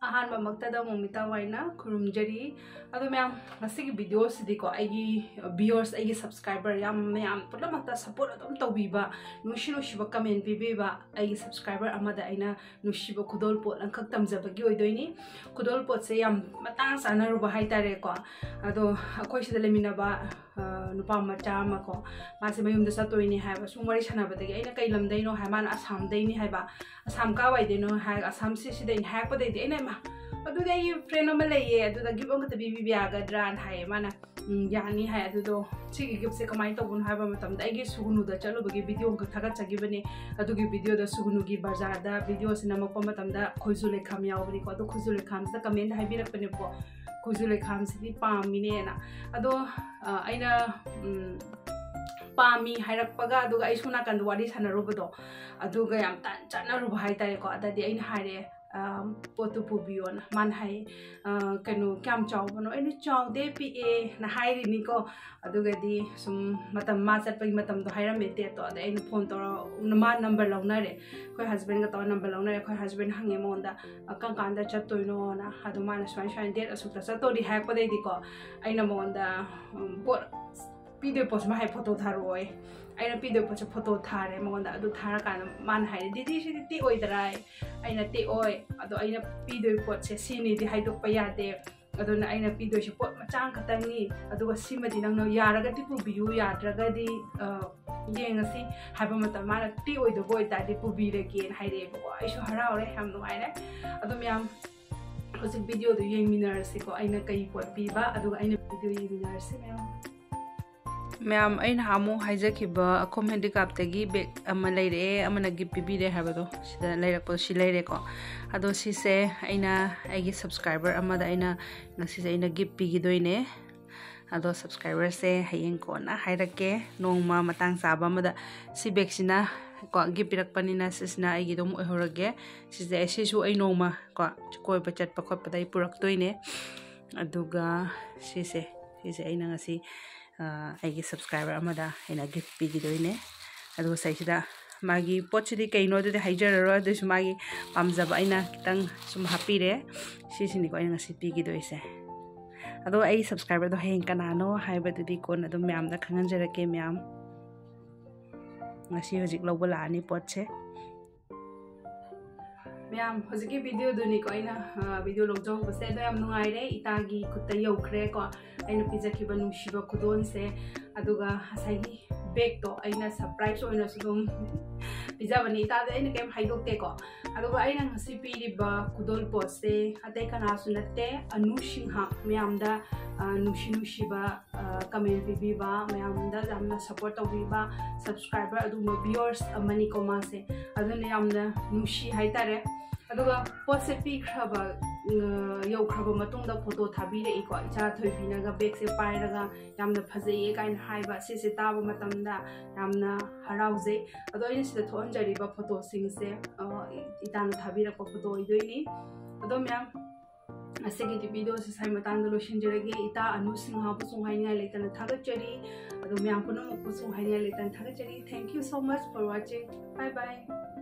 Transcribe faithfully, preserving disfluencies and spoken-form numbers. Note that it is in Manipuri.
ꯑꯍꯥꯟꯕꯃꯛꯇꯗ ꯃꯣꯃꯤꯇꯥ ꯋꯥꯏꯅ ꯈꯨꯔꯨꯝꯖꯔꯤ꯫ ꯑꯗꯣ ꯃꯌꯥꯝ, ꯉꯁꯤꯒꯤ ꯚꯤꯗꯤꯑꯣꯁꯤꯗꯤꯀꯣ, ꯑꯩꯒꯤ viewers, ꯑꯩꯒꯤ subscriber ꯌꯥꯝ, ꯃꯌꯥꯝ ꯄꯨꯝꯅꯃꯛꯇ support ꯑꯗꯨꯝ ꯇꯧꯕꯤꯕ, ꯅꯨꯡꯁꯤ ꯅꯨꯡꯁꯤꯕ comment ꯄꯤꯕꯤꯕ ꯑꯩꯒꯤ subscriber ꯑꯃꯗ ꯑꯩꯅ ꯅꯨꯡꯁꯤꯕ ꯈꯨꯗꯣꯜ ꯄꯣꯠ ꯑꯃꯈꯛ ꯇꯝꯖꯕꯒꯤ ꯑꯣꯏꯗꯣꯏꯅꯤ꯫ ꯈꯨꯗꯣꯜ ꯄꯣꯠꯁꯦ ꯌꯥꯝ ꯃꯇꯥꯡ ꯆꯥꯅꯔꯨꯕ ꯍꯥꯏꯇꯥꯔꯦꯀꯣ꯫ ꯑꯗꯣ ꯑꯩꯈꯣꯏ ꯁꯤꯗ ꯂꯩꯃꯤꯟꯅꯕ, ꯑ, ꯅꯨꯄꯥ ꯃꯆꯥ ꯑꯃ ꯀꯣ, ꯃꯥꯁꯦ ꯃꯌꯨꯝꯗ ꯆꯠꯇꯣꯏꯅꯦ ꯍꯥꯏꯕ꯫ ꯁꯨꯝ ꯋꯥꯔꯤ ꯁꯥꯟꯅꯕꯗꯒꯤ ꯑꯩꯅ ꯀꯩ ꯂꯝꯗꯩꯅꯣ ꯍꯥꯏ, ꯃꯥꯅ ꯑꯁꯥꯝꯗꯩꯅꯤ ꯍꯥꯏꯕ꯫ "ꯑꯁꯥꯝ ꯀꯥꯏꯋꯥꯏꯗꯩꯅꯣ?" ꯍꯥꯏꯔꯒ, "ꯑꯁꯥꯝꯁꯤ ꯁꯤꯗꯩꯅꯤ" ꯍꯥꯏꯔꯛꯄꯗꯩꯗꯤ ꯑꯩꯅ, "ꯏꯃꯥ, ꯑꯗꯨꯗꯤ ꯑꯩꯒꯤ friend ꯑꯃ ꯂꯩꯌꯦ, ꯑꯗꯨꯗ gift ꯑꯃꯈꯛꯇ ꯄꯤꯕꯤꯕ ꯌꯥꯒꯗ꯭ꯔꯥꯅ?" ꯍꯥꯏꯌꯦ꯫ ꯃꯥꯅ, "ꯎꯝ, ꯌꯥꯅꯤ" ꯍꯥꯏ꯫ ꯑꯗꯨꯗꯣ ꯁꯤꯒꯤ giftꯁꯦ ꯀꯃꯥꯏꯅ ꯇꯧꯕꯅꯣ ꯍꯥꯏꯕ ꯃꯇꯝꯗ, ꯑꯩꯒꯤ ꯁꯨꯒꯨꯅꯨꯗ ꯆꯠꯂꯨꯕꯒꯤ video ꯑꯃꯈꯛ ꯊꯥꯒꯠꯆꯈꯤꯕꯅꯦ꯫ ꯑꯗꯨꯒꯤ videoꯗ ꯁꯨꯒꯨꯅꯨꯒꯤ ꯕꯖꯥꯔꯗ videoꯁꯦ ꯅꯝꯃꯛꯄ ꯃꯇꯝꯗ ꯈꯨꯖꯨ ꯂꯩꯈꯥꯝ ꯌꯥꯎꯕꯅꯤꯀꯣ꯫ ꯑꯗꯣ ꯈꯨꯖꯨ ꯂꯩꯈꯥꯝꯁꯤꯗ commentꯗ ꯍꯥꯏꯕꯤꯔꯛꯄꯅꯦꯕꯀꯣ, "ꯈꯨꯖꯨ ꯂꯩꯈꯥꯝꯁꯤꯗꯤ ꯄꯥꯝꯃꯤꯅꯦꯅ"꯫ ꯑꯗꯣ, ꯑ, ꯑꯩꯅ, ꯎꯝ, ꯄꯥꯝꯃꯤ ꯍꯥꯏꯔꯛꯄꯒ, ꯑꯗꯨꯒ ꯑꯩ ꯁꯣꯝ ꯅꯥꯀꯟꯗ ꯋꯥꯔꯤ ꯁꯥꯟꯅꯔꯨꯕꯗꯣ, ꯑꯗꯨꯒ ꯌꯥꯝ ꯇꯥꯟ ꯆꯥꯟꯅꯔꯨꯕ ꯍꯥꯏꯇꯥꯔꯦꯀꯣ꯫ ꯑꯗꯗꯤ ꯑꯩꯅ ꯍꯥꯏꯔꯦ, ꯑ, "ꯄꯣꯠꯇꯨ ꯄꯨꯕꯤꯌꯣꯅ"꯫ ꯃꯥꯅ ꯍꯥꯏꯌꯦ, ꯑ, "ꯀꯩꯅꯣ, ꯀꯌꯥꯝ ꯆꯥꯎꯕꯅꯣ?" ꯑꯩꯅ, "ꯆꯥꯎꯗꯦ, ꯄꯤꯛꯑꯦꯅ" ꯍꯥꯏꯔꯤꯅꯤꯀꯣ꯫ ꯑꯗꯨꯒꯗꯤ ꯁꯨꯝ ꯃꯇꯝ, ꯃꯥ ꯆꯠꯄꯒꯤ ꯃꯇꯝꯗꯣ ꯍꯥꯏꯔꯝꯃꯦ, dateꯇꯣ꯫ ꯑꯗꯩ ꯑꯩꯅ phone ꯇꯧꯔ, ꯃꯥ number ꯂꯧꯅꯔꯦ, ꯑꯩꯈꯣꯏ husbandꯒ ꯇꯧꯔ number ꯂꯧꯅꯔꯦ꯫ ꯑꯩꯈꯣꯏ husband ꯍꯪꯉꯦ ꯃꯉꯣꯟꯗ, "ꯑ, ꯀꯔꯝ ꯀꯥꯟꯗ ꯆꯠꯇꯣꯏꯅꯣꯅ?" ꯑꯗꯣ ꯃꯥꯅ ꯁꯨꯃꯥꯏ ꯁꯨꯃꯥꯏꯅ date ꯑꯁꯨꯛꯇ ꯆꯠꯇꯣꯔꯤ ꯍꯥꯏꯔꯛꯄꯗꯩꯗꯤꯀꯣ, ꯑꯩꯅ ꯃꯉꯣꯟꯗ, ꯎꯝ, ꯄꯣꯠ ꯄꯤꯗꯣꯏ ꯄꯣꯠꯁꯤꯃ ꯍꯥꯏ, photo ꯊꯥꯔꯛꯑꯣꯌꯦ꯫ ꯑꯩꯅ ꯄꯤꯗꯣꯏ ꯄꯣꯠꯁꯦ photo ꯊꯥꯔꯦ ꯃꯉꯣꯟꯗ꯫ ꯑꯗꯨ ꯊꯥꯔꯀꯥꯟꯗ ꯃꯥꯅ ꯍꯥꯏꯔꯦ, "ꯗꯤꯗꯤ, ꯁꯤꯗꯤ ꯇꯦꯛꯑꯣꯏꯗ꯭ꯔꯥ?" ꯑꯩꯅ, "ꯇꯦꯛꯑꯣꯏ, ꯑꯗꯣ ꯑꯩꯅ ꯄꯤꯗꯣꯏ ꯄꯣꯠꯁꯦ ꯁꯤꯅꯤꯗꯤ ꯍꯥꯏꯗꯣꯛꯄ ꯌꯥꯗꯦ, ꯑꯗꯨꯅ ꯑꯩꯅ ꯄꯤꯗꯣꯏꯁꯦ ꯄꯣꯠ ꯃꯆꯥ ꯑꯃꯈꯛꯇꯪꯅꯤ, ꯑꯗꯨꯒ ꯁꯤꯃꯗꯤ ꯅꯪꯅ ꯌꯥꯔꯒꯗꯤ ꯄꯨꯕꯤꯌꯨ, ꯌꯥꯗ꯭ꯔꯒꯗꯤ, ꯑ, ꯌꯦꯡꯉꯁꯤ" ꯍꯥꯏꯕ ꯃꯇꯝ, ꯃꯥꯅ ꯇꯦꯛꯑꯣꯏꯗꯕ ꯑꯣꯏꯇꯥꯔꯗꯤ ꯄꯨꯕꯤꯔꯒꯦꯅ ꯍꯥꯏꯔꯛꯑꯦꯕꯀꯣ꯫ ꯑꯩꯁꯨ ꯍꯔꯥꯎꯔꯦ, ꯌꯥꯝ ꯅꯨꯡꯉꯥꯏꯔꯦ꯫ ꯑꯗꯣ ꯃꯌꯥꯝ, ꯍꯧꯖꯤꯛ videoꯗꯣ ꯌꯦꯡꯃꯤꯟꯅꯔꯁꯤꯀꯣ, ꯑꯩꯅ ꯀꯩ ꯄꯣꯠ ꯄꯤꯕ, ꯑꯗꯨꯒ ꯑꯩꯅ video ꯌꯦꯡꯃꯤꯟꯅꯔꯁꯤ ꯃꯌꯥꯝ꯫ ꯃꯌꯥꯝ, ꯑꯩꯅ ꯅꯍꯥꯟꯃꯨꯛ ꯍꯥꯏꯖꯈꯤꯕ ꯑꯈꯣꯝ handicraftꯇꯒꯤ bag ꯑꯃ ꯂꯩꯔꯛꯑꯦ, ꯑꯃꯅ gift ꯄꯤꯕꯤꯔꯦ ꯍꯥꯏꯕꯗꯣ, ꯁꯤꯗ ꯂꯩꯔꯛꯄꯗꯣ ꯁꯤ ꯂꯩꯔꯦꯀꯣ꯫ ꯑꯗꯣ ꯁꯤꯁꯦ ꯑꯩꯅ ꯑꯩꯒꯤ subscriber ꯑꯃꯗ ꯑꯩꯅ ꯉꯁꯤꯁꯦ ꯑꯩꯅ gift ꯄꯤꯈꯤꯗꯣꯏꯅꯦ꯫ ꯑꯗꯣ subscriberꯁꯦ ꯍꯌꯦꯡ ꯀꯣꯟꯅ ꯍꯥꯏꯔꯛꯀꯦ, ꯅꯣꯡꯃ ꯃꯇꯥꯡ ꯆꯥꯕ ꯑꯃꯗ꯫ ꯁꯤ bagꯁꯤꯅ ꯀꯣ, gift ꯄꯤꯔꯛꯄꯅꯤꯅ ꯁꯤꯁꯤꯅ ꯑꯩꯒꯤ ꯑꯗꯨꯝ ꯑꯣꯏꯍꯧꯔꯒꯦ꯫ ꯁꯤꯁꯦ, ꯁꯤꯁꯨ ꯑꯩ ꯅꯣꯡꯃ ꯀꯣ, ꯀꯣꯏꯕ ꯆꯠꯄ ꯈꯣꯠꯄꯗ ꯑꯩ ꯄꯨꯔꯛꯇꯣꯏꯅꯦ꯫ ꯑꯗꯨꯒ ꯁꯤꯁꯦ, ꯁꯤꯁꯦ ꯑꯩꯅ ꯉꯁꯤ, ꯑ, ꯑꯩꯒꯤ subscriber ꯑꯃꯗ ꯑꯩꯅ gift ꯄꯤꯈꯤꯗꯣꯏꯅꯦ꯫ ꯑꯗꯨꯒ ꯁꯤꯁꯤꯗ ꯃꯥꯒꯤ ꯄꯣꯠꯁꯤꯗꯤ ꯀꯩꯅꯣ ꯑꯗꯨꯗꯤ ꯍꯥꯏꯖꯔꯔꯣꯏ, ꯑꯗꯨꯏꯁꯨ ꯃꯥꯒꯤ ꯄꯥꯝꯖꯕ ꯑꯩꯅ ꯈꯤꯇꯪ ꯁꯨꯝ ꯍꯥꯞꯄꯤꯔꯦ꯫ ꯁꯤꯁꯤꯅꯤꯀꯣ ꯑꯩꯅ ꯉꯁꯤ ꯄꯤꯈꯤꯗꯣꯏꯁꯦ꯫ ꯑꯗꯣ ꯑꯩ subscriberꯗꯣ ꯍꯌꯦꯡ ꯀꯅꯥꯅꯣ ꯍꯥꯏꯕꯗꯨꯗꯤ ꯀꯣꯟꯅ ꯑꯗꯨꯝ ꯃꯌꯥꯝꯗ ꯈꯪꯍꯟꯖꯔꯛꯀꯦ꯫ ꯃꯌꯥꯝ ꯉꯁꯤ ꯍꯧꯖꯤꯛ ꯂꯧꯕ ꯂꯥꯛꯑꯅꯤ ꯄꯣꯠꯁꯦ꯫ ꯃꯌꯥꯝ, ꯍꯧꯖꯤꯛꯀꯤ videoꯗꯨꯅꯤꯀꯣ ꯑꯩꯅ, ꯑ, video ꯂꯧꯖꯍꯧꯕꯁꯦ꯫ ꯑꯗꯣ ꯌꯥꯝ ꯅꯨꯡꯉꯥꯏꯔꯦ, ꯏꯇꯥꯒꯤ ꯈꯨꯠꯇ ꯌꯧꯈ꯭ꯔꯦꯀꯣ ꯑꯩꯅ ꯄꯤꯖꯈꯤꯕ ꯅꯨꯡꯁꯤꯕ ꯈꯨꯗꯣꯜꯁꯦ꯫ ꯑꯗꯨꯒ ꯉꯁꯥꯏꯒꯤ bagꯇꯣ ꯑꯩꯅ surprise ꯑꯣꯏꯅꯁꯨ ꯑꯗꯨꯝ ꯄꯤꯖꯕꯅꯤ ꯏꯇꯥꯗ, ꯑꯩꯅ ꯀꯩꯝ ꯍꯥꯏꯗꯣꯛꯇꯦꯀꯣ꯫ ꯑꯗꯨꯒ ꯑꯩꯅ ꯉꯁꯤ ꯄꯤꯔꯤꯕ ꯈꯨꯗꯣꯜ ꯄꯣꯠꯁꯦ ꯑꯇꯩ ꯀꯅꯥꯁꯨ ꯅꯠꯇꯦ, ꯑꯅꯨ ꯁꯤꯡꯍ꯫ ꯃꯌꯥꯝꯗ, ꯑ, ꯅꯨꯡꯁꯤ ꯅꯨꯡꯁꯤꯕ, ꯑ, comment ꯄꯤꯕꯤꯕ, ꯃꯌꯥꯝꯗ ꯌꯥꯝꯅ support ꯇꯧꯕꯤꯕ subscriber, ꯑꯗꯨꯒꯨꯝꯕ viewers ꯑꯃꯅꯤꯀꯣ ꯃꯥꯁꯦ꯫ ꯑꯗꯨꯅ ꯌꯥꯝꯅ ꯅꯨꯡꯁꯤ ꯍꯥꯏꯇꯥꯔꯦ꯫ ꯑꯗꯨꯒ ꯄꯣꯠꯁꯦ ꯄꯤꯈ꯭ꯔꯕ, ꯑ, ꯌꯧꯈ꯭ꯔꯕ ꯃꯇꯨꯡꯗ photo ꯊꯥꯕꯤꯔꯛꯏꯀꯣ꯫ ꯏꯆꯥ ꯊꯣꯏꯕꯤꯅꯒ bagꯁꯦ ꯄꯥꯏꯔꯒ ꯌꯥꯝꯅ ꯐꯖꯩꯌꯦ ꯀꯥꯏꯅ ꯍꯥꯏꯕ, ꯁꯤꯁꯦ ꯇꯥꯕ ꯃꯇꯝꯗ ꯌꯥꯝꯅ ꯍꯔꯥꯎꯖꯩ꯫ ꯑꯗꯣ ꯑꯩꯅ ꯁꯤꯗ ꯊꯣꯛꯍꯟꯖꯔꯤꯕ photoꯁꯤꯡꯁꯦ, ꯑ, ꯏꯇꯥꯅ ꯊꯥꯕꯤꯔꯛꯄ photo ꯑꯣꯏꯗꯣꯏꯅꯤ꯫ ꯑꯗꯣ ꯃꯌꯥꯝ, ꯉꯁꯤꯒꯤꯗꯤ videoꯁꯦ ꯁ꯭ꯋꯥꯏ ꯃꯇꯥꯡꯗ ꯂꯣꯏꯁꯤꯟꯖꯔꯒꯦ꯫ ꯏꯇꯥ ꯑꯅꯨ ꯁꯤꯡꯍꯕꯨꯁꯨ ꯍꯥꯏꯅꯤꯡꯉꯥꯏ ꯂꯩꯇꯅ ꯊꯥꯒꯠꯆꯔꯤ꯫ ꯑꯗꯣ ꯃꯌꯥꯝ ꯄꯨꯝꯅꯃꯛꯄꯨꯁꯨ ꯍꯥꯏꯅꯤꯡꯉꯥꯏ ꯂꯩꯇꯅ ꯊꯥꯒꯠꯆꯔꯤ꯫ Thank you so much for watching. Bye bye.